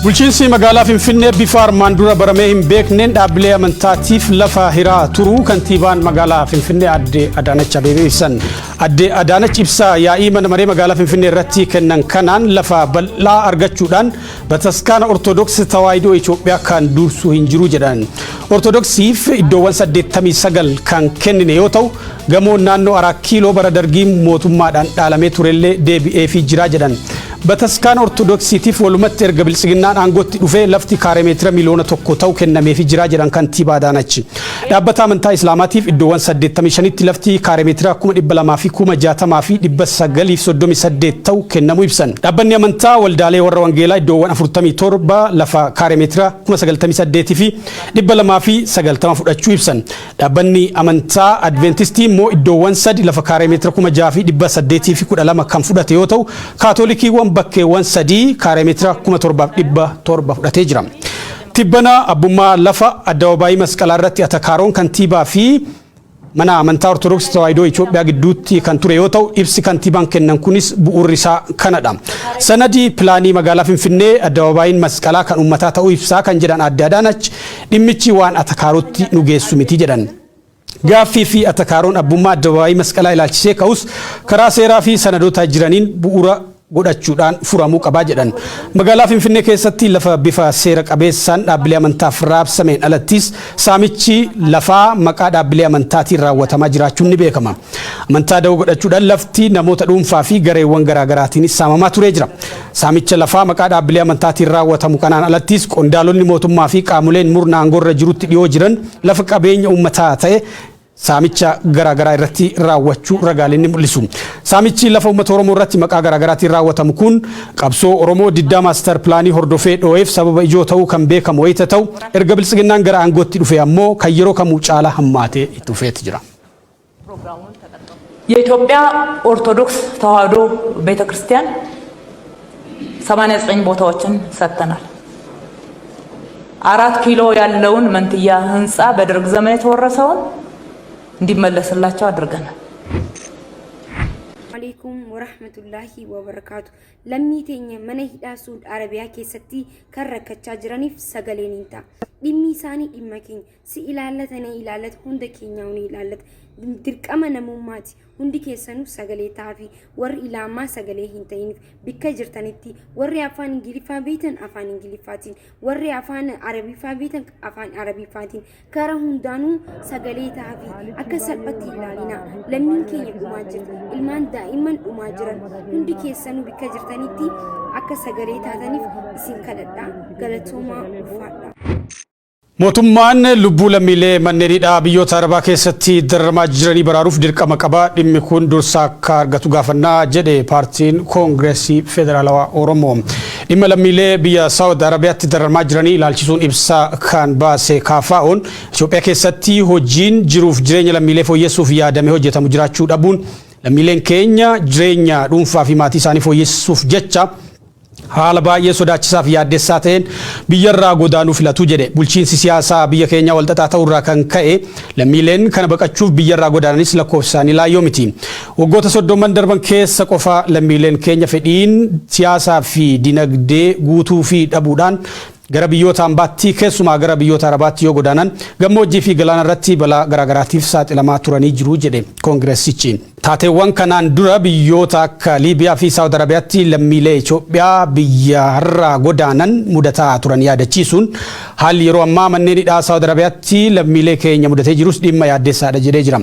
Bulchiinsi magaalaa Finfinnee bifa armaan dura baramee hin beekneen dhaabbilee amantaatiif lafa hiraa turuu kantiibaan magaalaa Finfinnee Aadde Adaanach Abeebee ibsan. Aadde Adaanach ibsa yaa'ii mana maree magaalaa Finfinnee irratti kennan kanaan lafa bal'aa argachuudhaan bataskaana Ortodoksii Tawaahidoo Itoophiyaa kan dursu hin jiru jedhan. Ortodoksiif iddoowwan 89 kan kennine yoo ta'u, gamoon naannoo Araa Kiiloo bara Dargii mootummaadhaan dhaalamee turellee deebi'eefii jira jedhan. Bataskaana Ortodoksiitiif walumatti erga Biltsiginnaan aangootti dhufee lafti kaaree meetira 1 miliyoona ta'u kennameefii jira jedhan kantiibaa Adaanach. Dhaabbata amantaa Islaamaatiif iddoowwan 85tti lafti kaaree meetira 260,938 ta'u kennamuu ibsan. Dhaabbanni amantaa waldaalee warra Wangeelaa iddoowwan 47 lafa kaaree meetira 98,290 fudhachuu ibsan. Dhaabbanni amantaa Adventistii immoo iddoowwan sadi lafa kaaree meetira 6,812 kan fudhate yoo ta'u, Kaatolikiiwwan bakkeewwan sadii kaaree meetira 7,700 fudhatee jira. Tibbana abbummaa lafa addabaabaayii Masqalaa irratti atakaaroon kantiibaa fi mana amantaa Ortodoksii Tawaahidoo Itoophiyaa gidduutti kan ture yoo ta'u, ibsi kantiibaan kennan kunis bu'uurri isaa kanadha. Sanadii pilaanii magaalaa Finfinnee addababaayiin Masqalaa kan uummataa ta'uu ibsaa kan jedhan Aadde Adaanach, dhimmichi waan atakaarotti nu geessu miti jedhan. Gaaffii fi atakaaroon abbummaa addababaayii Masqalaa ilaalchisee ka'us karaa seeraa fi sanadoota jiraniin bu'uura godhachuudhaan furamuu qabaa jedhan. Magaalaa Finfinnee keessatti lafa bifa seera qabeessaan dhaabbilee amantaaf raabsameen alattis saamichi lafaa maqaa dhaabbilee amantaatiin raawwatamaa jiraachuun ni beekama. Amantaa da'oo godhachuudhaan lafti namoota dhuunfaa fi gareewwan garaagaraatiinis saamamaa turee jira. Saamicha lafaa maqaa dhaabbilee amantaatiin raawwatamu kanaan alattis qondaalonni mootummaa fi qaamoleen murna aangoorra jirutti dhiyoo jiran lafa qabeenya uummataa ta'e saamicha garaagaraa irratti raawwachuu ragaaleen ni mul'isu. Saamichi lafa uummata Oromoo irratti maqaa garaagaraatiin raawwatamu kun qabsoo Oromoo diddaa maastar pilaanii hordofee dhoo'eef sababa ijoo ta'uu kan beekamu wayita ta'u, erga Biltsiginnaan gara aangootti dhufe ammoo kan yeroo kamuu caalaa hammaatee itti dhufeeti jira. የኢትዮጵያ ኦርቶዶክስ ተዋሕዶ ቤተ ክርስቲያን 89 ቦታዎችን ሰጥተናል። አራት ኪሎ ያለውን መንትያ ህንፃ በደርግ ዘመን የተወረሰውን እንዲመለስላቸው አድርገናል። Alaikum warahmatullahi wabarakaatu. Lammii teenya mana hidhaa Suud Arabiyaa keessatti kan rakkachaa jiraniif sagaleen hin ta'a. Dhimmi isaanii dhimma keenya. Si ilaallata, na ilaallata, hunda keenyaa ni ilaallata. Dirqama namummaati. Hundi keessanuu sagalee ta'aafi. Warri ilaamaa sagalee hin ta'iniif bikka jirtanitti, warri afaan Ingiliffaa beektan afaan Ingiliffaatiin, warri afaan Arabiffaa beektan afaan Arabiffaatiin, karaa hundaanuu sagalee ta'aafi. Akka salphatti ilaalina. Lammiin keenya dhumaa jirti. Ilmaan daa'imman dhumaa jiran. Hundi keessanuu bikka jirtanitti akka sagalee taataniif isin kadhadha. Galatoomaa, ulfaadha. Mootummaan lubbuu lammiilee manneen hidhaa biyyoota Arabaa keessatti dararamaa jiranii baraaruuf dirqama qaba. Dhimmi kun dursa akka argatu gaafannaa jedhe paartiin Koongireesii Federaalawaa Oromoo. Dhimma lammiilee biyya Saawud Arabiyaatti dararamaa jiranii ilaalchisuun ibsa kan baase KFO'n, Itoophiyaa keessatti hojiin jiruuf jireenya lammiilee fooyyessuuf yaadamee hojjetamu jiraachuu dhabuun lammiileen keenya jireenya dhuunfaa fi maatii isaanii fooyyessuuf jecha haala baay'ee sodaachisaa fi yaaddessaa ta'een biyyarraa godaanuu filatu jedhe. Bulchiinsi siyaasaa biyya keenyaa walxaxaa ta'urraa kan ka'e lammiileen kana baqachuuf biyyarraa godaananis lakkoofsi isaanii laayyoo miti. Waggoota 30n darban keessa qofa lammiileen keenya fedhiin siyaasaa fi dinagdee guutuu fi dhabuudhaan gara biyyoota hambaatti, keessumaa gara biyyoota Arabaatti yoo godaanan, gammoojjii fi galaana irratti balaa garaagaraatiif saaxilamaa turanii jiru jedhe koongireessichi. Taateewwan kanaan dura biyyoota akka Liibiyaa fi Saawud Arabiyaatti lammiilee Itoophiyaa biyyarraa godaanan mudataa turan yaadachiisuun, haalli yeroo ammaa manneen hidhaa Saawud Arabiyaatti lammiilee keenya mudatee jirus dhimma yaaddessaadha jedhee jira.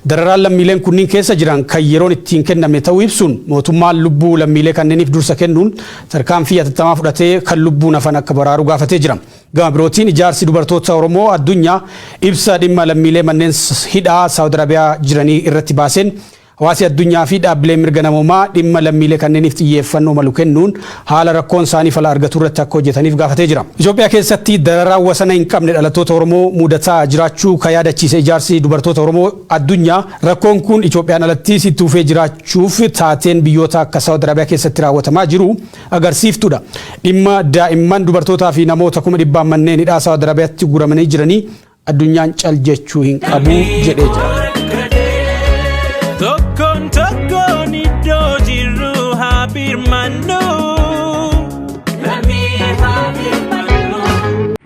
Dararaan lammiileen kunniin keessa jiran kan yeroon ittiin kenname ta'uu ibsuun, mootummaan lubbuu lammiilee kanneeniif dursa kennuun tarkaanfii hatattamaa fudhatee kan lubbuun hafan akka baraaru gaafatee jira. Gama birootiin, Ijaarsi Dubartoota Oromoo Addunyaa ibsa dhimma lammiilee manneen hidhaa Saawud Arabiyaa jiranii irratti baaseen, hawaasi addunyaa fi dhaabbileen mirga namoomaa dhimma lammiilee kanneeniif xiyyeeffannoo malu kennuun haala rakkoon isaanii fala argatu irratti akka hojjetaniif gaafatee jira. Itoophiyaa keessatti dararaa wasana hin qabne dhalattoota Oromoo mudataa jiraachuu kan yaadachiise Ijaarsi Dubartoota Oromoo Addunyaa, rakkoon kun Itoophiyaan alattis itti fufee jiraachuuf taateen biyyoota akka Saawud Arabiyaa keessatti raawwatamaa jiru agarsiiftuudha. Dhimma daa'imman, dubartootaa fi namoota 100,000 manneen hidhaa Saawud Arabiyaatti guuramanii jiranii addunyaan cal jechuu hin qabu jedhee jira. Tokkoon tokkoon iddoo jirru haa birmannu.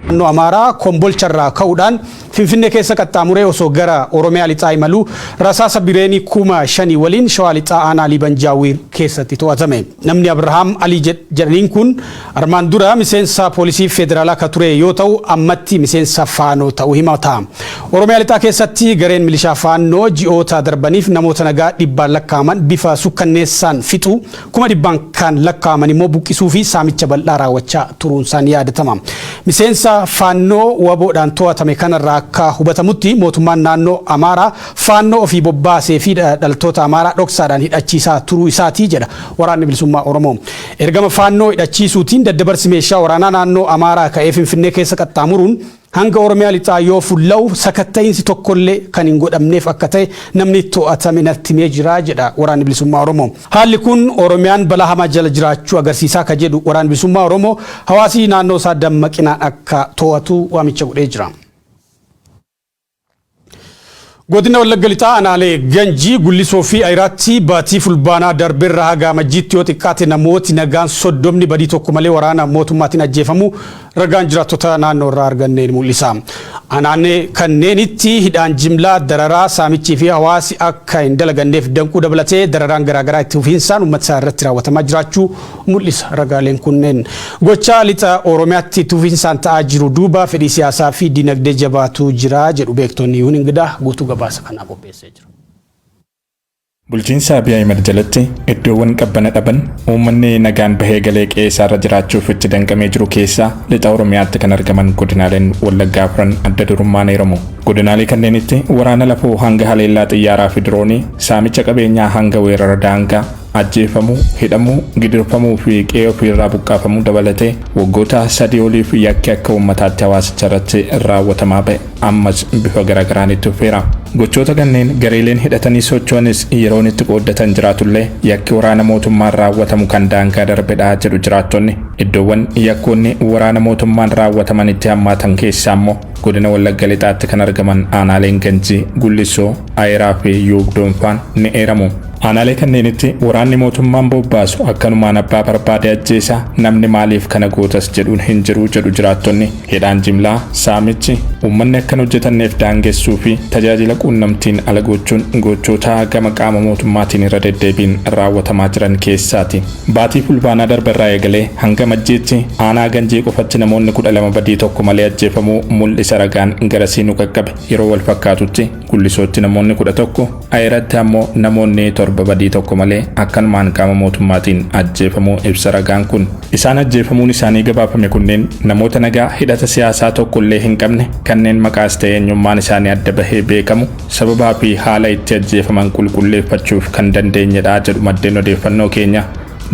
Naannoo Amaaraa Kombolcharraa ka'uudhaan Finfinnee keessa qaxxaamuree osoo gara Oromiyaa lixaa imaluu rasaasa bireenii 5,000 waliin Shawaa Lixaa aanaa Liiban Jaawwii keessatti to'atame. Namni Abrahaam Alii jedhaniin kun armaan dura miseensa poolisii federaalaa ka ture yoo ta'u, ammatti miseensa Faanoo ta'uu himata. Oromiyaa Lixaa keessatti gareen milishaa Faannoo ji'oota darbaniif namoota nagaa dhibbaan lakkaa'aman bifa sukkanneessaan fixuu, kuma dhibbaan kan lakkaa'aman immoo buqqisuu fi saamicha bal'aa raawwachaa turuun isaan yaadatama. Miseensa Faannoo WBOdhaan to'atame kanarraa akka hubatamutti, mootummaan naannoo Amaaraa Faannoo ofii bobbaasee fi dhaltoota Amaaraa dhoksaadhaan hidhachiisaa turuu isaatii jedha Waraanni Bilisummaa Oromoo. Ergama Faannoo hidhachiisuutiin daddabarsi meeshaa waraanaa naannoo Amaaraa ka'ee Finfinnee keessa qaxxaamuruun hanga Oromiyaa Lixaa yoo fulla'u sakatta'iinsi tokkollee kan hin godhamneef akka ta'e namni to'atame natti himee jira jedha Waraanni Bilisummaa Oromoo. Haalli kun Oromiyaan balaa hamaa jala jiraachuu agarsiisaa ka jedhu Waraanni Bilisummaa Oromoo, hawaasi naannoo isaa dammaqinaan akka to'atu waamicha godhee jira. Godina Wallagga Lixaa aanaalee Ganjii, Gullisoo fi Ayiraatti baatii Fulbaanaa darbeerra haga Amajjiitti yoo xiqqaate namooti nagaan 30 badii tokko malee waraana mootummaatiin ajjeefamuu ragaan jiraattota naannoo irraa arganne ni mul'isa. Aanaalee kanneenitti hidhaan jimlaa, dararaa, saamichii fi hawaasi akka hin dalaganneef danquu dabalatee dararaan garaagaraa itti fufiinsaan uummata irratti raawwatamaa jiraachuu mul'isa ragaaleen kunneen. Gochaa lixa Oromiyaatti itti fufiinsaan ta'aa jiru duuba fedhii siyaasaa fi dinagdee jabaatu jira jedhu beektonni. Yuun Ingidaa guutuu gabaasa kanaa qopheessee jira. Bulchiinsa Abiy Ahimad jalatti iddoowwan qabbana dhaban, uummanni nagaan bahee galee qe'ee isaarra jiraachuuf itti danqamee jiru keessaa lixa Oromiyaatti kan argaman godinaaleen Wallaggaa afran adda durummaan eeramu. Godinaalee kanneenitti waraana lafoo hanga haleellaa xiyyaaraa fi diroonii, saamicha qabeenyaa hanga weerara daangaa, ajjeefamuu, hidhamuu, gidirfamuu fi qe'ee ofiirraa buqqaafamuu dabalatee waggoota 3 oliif yakki akka uummataatti hawaasicha irratti raawwatamaa ba'e ammas bifa garaagaraan itti fufeera. Gochoota kanneen gareeleen hidhatanii socho'anis yeroon itti qooddatan jiraatullee, yakki waraana mootummaan raawwatamu kan daangaa darbedha jedhu jiraattonni. Iddoowwan yakkoonni waraana mootummaan raawwataman itti hammaatan keessaa immoo godina Wallagga Lixaatti kan argaman aanaaleen Ganjii, Gullisoo, Ayiraa fi Yuubdoonfaan ni eeramu. Aanaalee kanneenitti waraanni mootummaan bobbaasu akkanumaan abbaa barbaade ajjeesa, namni maaliif kana gootas jedhuun hin jiru jedhu jiraattonni. Hidhaan jimlaa, saamichi, uummanni akka hin hojjetanneef daangessuu fi tajaajila quunnamtiin ala gochuun gochoota gama qaama mootummaatiin irra deddeebiin raawwatamaa jiran keessaati. Baatii Fulbaanaa darberraa eegalee hanga Amajjiitti aanaa Ganjii qofatti namoonni 12 badii tokko malee ajjeefamuu mul'isa ragaan garasii nu qaqqabe. Yeroo walfakkaatutti Gullisootti namoonni 11, Ayiratti ammoo namoonni 7 badii tokko malee akkanumaan qaama mootummaatiin ajjeefamuu ibsa ragaan kun. Isaan ajjeefamuun isaanii gabaafame kunneen namoota nagaa hidhata siyaasaa tokkollee hin qabne, kanneen maqaas ta'e eenyummaan isaanii adda bahee beekamu, sababaa fi haala itti ajjeefaman qulqulleeffachuuf kan dandeenyedha jedhu maddeen odeeffannoo keenyaa.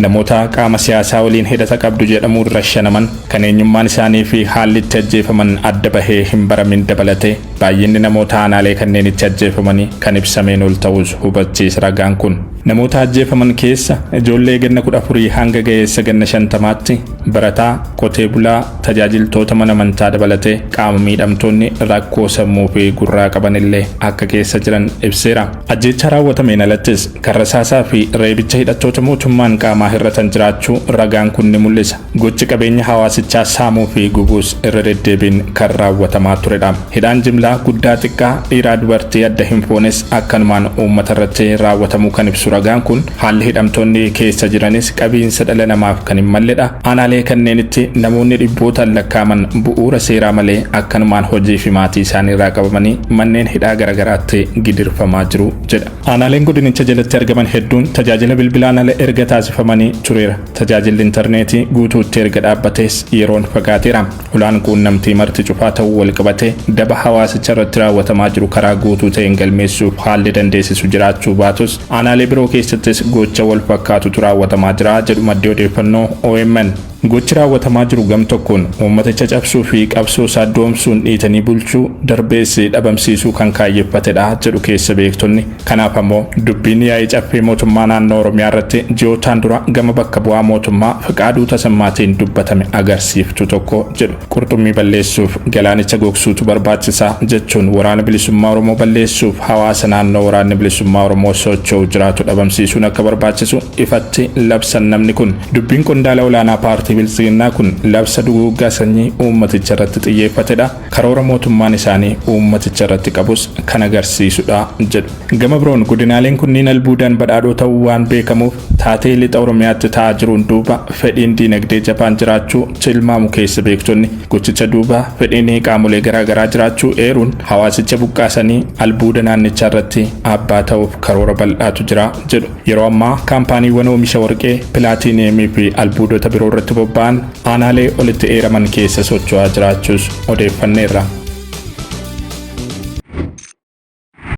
Namoota qaama siyaasaa waliin hidhata qabdu jedhamuun rashanaman, kan eenyummaan isaanii fi haalli itti ajjeefaman adda bahee hin baramin dabalatee baay'inni namoota aanaalee kanneenitti ajjeefamanii kan ibsameen ol ta'uus hubachiisa ragaan kun. Namoota ajjeefaman keessa ijoollee ganna 14 hanga ga'eessa ganna 50tti, barataa, qotee bulaa, tajaajiltoota mana amantaa dabalatee qaama miidhamtoonni rakkoo sammuu fi gurraa qabanillee akka keessa jiran ibseera. Ajjeechaa raawwatameen alattis kan rasaasaa fi reebicha hidhattoota mootummaan qaamaa hir'atan jiraachuu ragaan kun ni mul'isa. Gochi qabeenya hawaasichaa saamuu fi gubuus irra deddeebiin kan raawwatamaa turedha. Hidhaan jimlaa guddaa xiqqaa, dhiiraa dubartii adda hin foones akkanumaan uummata irratti raawwatamuu kan ibsu ragaan kun, haalli hidhamtoonni keessa jiranis qabiinsa dhala namaaf kan hin malledha. Aanaalee kanneenitti namoonni dhibbootaan lakkaa'aman bu'uura seeraa malee akkanumaan hojii fi maatii isaaniirraa qabamanii manneen hidhaa garagaraatti gidirfamaa jiru jedha. Aanaaleen godinicha jalatti argaman hedduun tajaajila bilbilaan ala erga taasifamanii tureera. Tajaajilli intarneetii guutuutti erga dhaabbatees yeroon fagaateera. Ulaan quunnamtii marti cufaa ta'uu walqabatee daba hawaasicha irratti raawwatamaa jiru karaa guutuu ta'een galmeessuuf haalli dandeessisu jiraachuu baatus, aanaalee biroo keessattis gocha walfakkaatutu raawwatamaa jira jedhu maddi odeeffannoo omn. Gochi raawwatamaa jiru gam tokkoon uummaticha cabsuu fi qabsoo isaa doomsuun dhiitanii bulchuu, darbees dhabamsiisuu kan kaayyeffatedha jedhu keessa beektonni. Kanaaf ammoo dubbiin yaa'ii Caffee Mootummaa Naannoo Oromiyaa irratti ji'ootaan dura gama bakka bu'aa mootummaa Fiqaaduu Tasammaatiin dubbatame agarsiiftuu tokko jedhu. Qurxummii balleessuuf galaanicha gogsuutu barbaachisa jechuun Waraana Bilisummaa Oromoo balleessuuf hawaasa naannoo Waraanni Bilisummaa Oromoo socho'u jiraatu dhabamsiisuun akka barbaachisu ifatti labsan namni kun. Dubbiin qondaala olaanaa paartii Biltsiginnaa kun labsa duguuggaa sanyii uummaticha irratti xiyyeeffatedha. Karoora mootummaan isaanii uummaticha irratti qabus kan agarsiisudha jedhu. Gama biroon godinaaleen kunniin albuudaan badhaadhoo ta'uu waan beekamuuf taatee lixa Oromiyaatti ta'aa jiruun duuba fedhiin diinagdee jabaan jiraachuu tilmaamu keessa beektonni. Gochicha duuba fedhiin qaamolee garaagaraa jiraachuu eeruun hawaasicha buqqaasanii albuuda naannichaa irratti abbaa ta'uuf karoora bal'aatu jira jedhu. Yeroo ammaa kaampaaniiwwan oomisha warqee, pilaatiiniyeemii fi albuudota biroo irratti bobba'an aanaalee olitti eeraman keessa socho'aa jiraachuus odeeffanneerra.